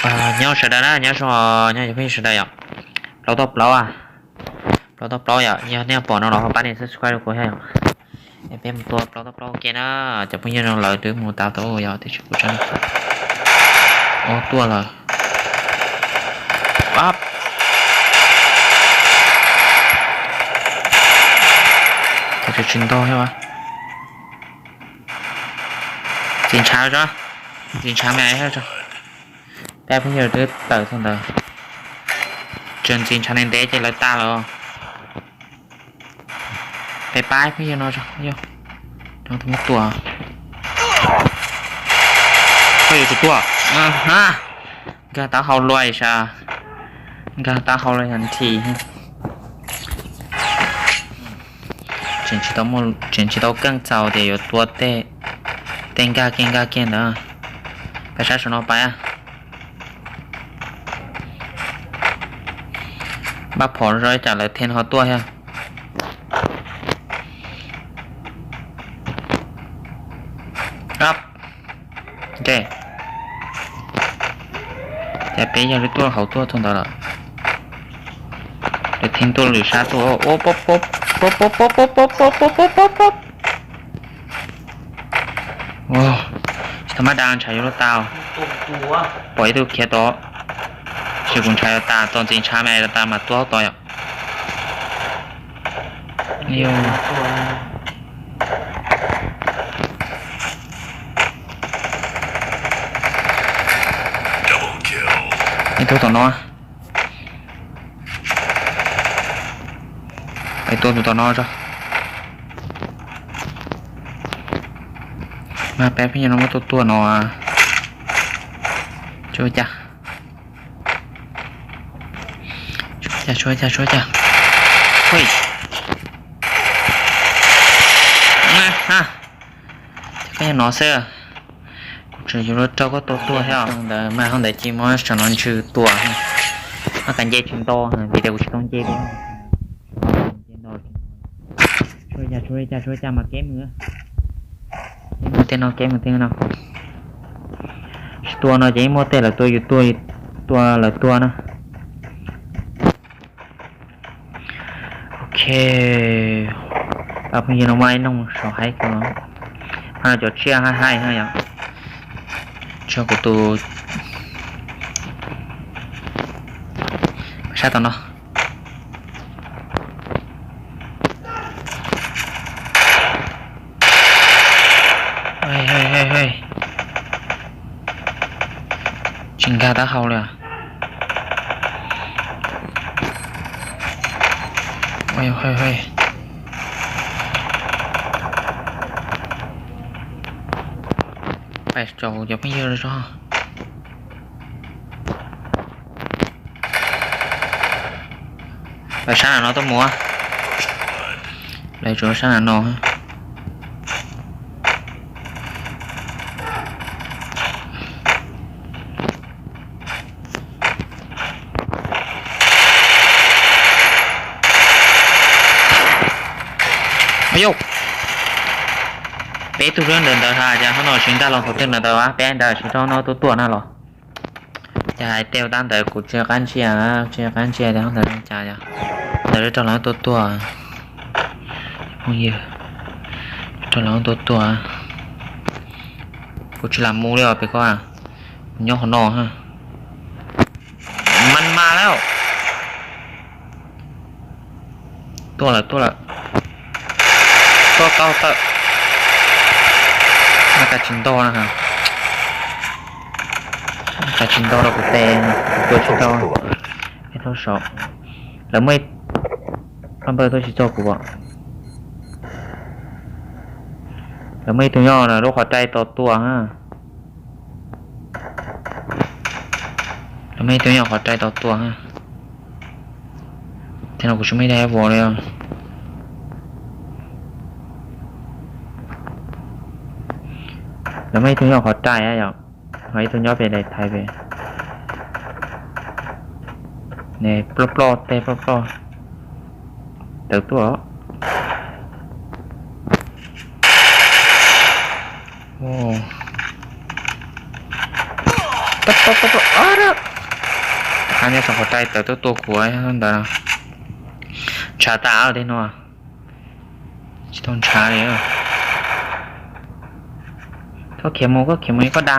Nyob sawv daws na, nyob zoo, nyob cov phooj ywg sawv daws yom. Plaub toj plaub, plaub toj plaub yom, yog nej pom no los ho pab nias subscribe rau kuv thiab yom. Es peb mus tua plaub toj plaub ua ke na. Cov phooj ywg no lawv twb mus tas tau yom, tiam sis kuv tseem, ua tuaj lawm. Tsis ntog thiab. Ntxiv ntshav tso, ntxiv ntshav me tso. Pab phooj ywg twb tawm txog ntawd, tseem ntxiv ntshav ntev ntev ces lawv tas lawm. Peb pab phooj ywg no, yog no tus muab tua, koj yuav tsum tuaj. Nkag taub hau luaj sas, nkag taub hau luaj yog nthi. Tseem tsis tau keej txaus tias yuav tua tej nkag kiag nkag kiag ntawd. Pab sab saum no pab, npaj phom zoo ib tsam lawv them ho tuaj thiab. Ces peb yog li tuaj hauv tuaj txog ntawd lawm, lawv them tuaj lwm sab tuaj. Tsis tau maj da ntshav yuav luag tau. Pom ib tug khiav tod, tab sis kuv ntshav yuav tas, txog ntxiv ntshav me tas mas tua tod yom. Ib tug tom no, peb tua tus tom no tso. Mas peb pheej yog no muab tua tuaj no. Tsuas cas, tsuas cas, tsuas cas. Ces koj yog no xwb, kuv tseem yuav luag rau koj tua tuaj thiab. Ntawd mas hauv ntawd ces muab saum no ntsw tua. Mas kav nce tsis nto, vim tias kuv tsis tau nce li. Tsuas cas, tsuas cas, tsuas cas mas kev mus, kev mus tej no, kev mus tej no. Tsis tua no ces yeej muaj tej lawv tua yus tua, tua lawv tua na. Ok, pab phooj ywg no muaj ib noog saum haib ko, no cov tsiaj haib haib yom. Tso kuv tus, sab tom no. Tsis nkag taub hau li. Pais tso kuv cov phooj ywg tso. Lawv sab nram no tuaj mus, lawv tsuas sab nram no. Yau, peb tug ntawd ntawd has cas ho no tsis nkag los thaum twg ntawd, peb ntawd tsis tau no tuaj tuaj na los. Cas hais tej tab ntawd kuv tsis qab ntsia, tsis qab ntsia tias ho ntawd cas yog ntawd rau lawv tuaj tuaj. Phooj ywg, rau lawv tuaj tuaj. Kuv tsis lam mus li os pem ko, kuv nyob qhov no. Mas mas lawm. Tuaj lawm, tuaj lawm. Tuaj tau tawm. Mas cas tsis nto na, cas tsis nto rau kuv tes, kuv tua tsis tau. Ib tug saum, lawv muaj, pab npawg tuaj tsis txog kuv. Lawv muaj ib tug nyob lub qhov rai tos tua. Lawv muaj ib tug nyob qhov rai tos tua. Tej no kuv tsis muaj ib daim vos li. Lawv muaj ib tug nyob qhov rai yom, ho ib tug nyob pem daim thaiv pem. Ne ploj ploj tej ploj ploj. Tawm tuaj. Nyob saum qhov rai tawm tuaj tua kuv ntawd. Ntshav tas tej no. Tsis tau ntshav li. Koj khiav mus, koj khiav mus, koj da.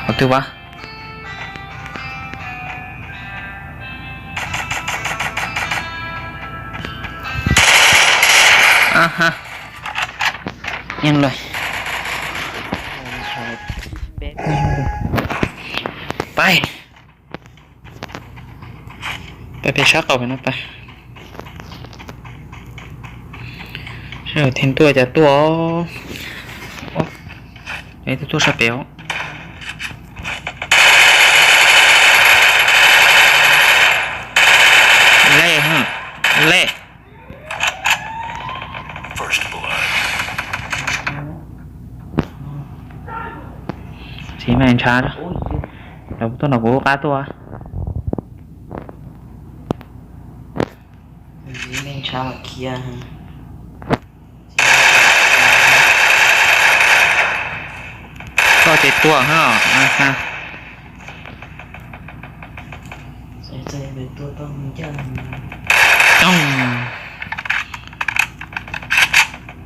Qhov twg vas? Aha, yeej lawm. Pais, pais pem sab qaum pem no pais. Seb theej tuaj cas tuaj. Ib tug tuaj sab pem os. Lej, lej. Tsis me ntshav, lawv tuaj nram kuv lub qab tuaj. Koj ces tuaj.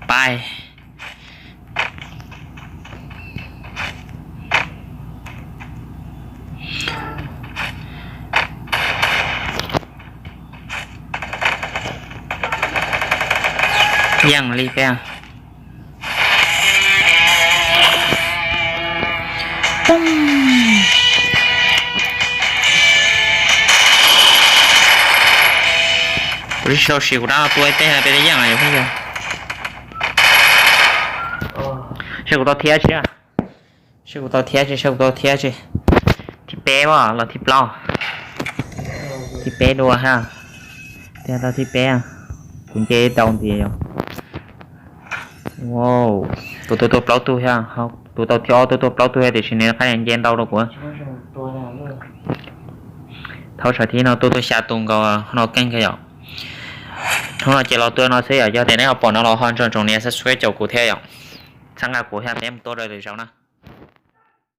Pais. Yeej li peb. Kuv tsis tau siv kuv rab tua ib teg peb yeej yog peb yog. Seb kuv tau thiab tsis. Seb kuv tau thiab tsis, seb kuv tau thiab tsis. Thib peb los thib plaub? Thib peb dua thiab. Tiag tau thib peb. Kuv nce tau ntiag yog. Tus tuaj tua plaub tug thiab, tus tau thib ob tuaj tua plaub tug thiab tiam sis nws qaib nce ntau rau kuv. Thaum sawv thib no tuaj tua xya tus nkaus no keej kawg yom. Hnub no ces los tua no xwb yom, yog tias nej ho pom no los ho nco ntsoov nias subscribe caum kuv thiab yom. Txhawb nqa kuv thiab peb mus tua rau lwm zaus na.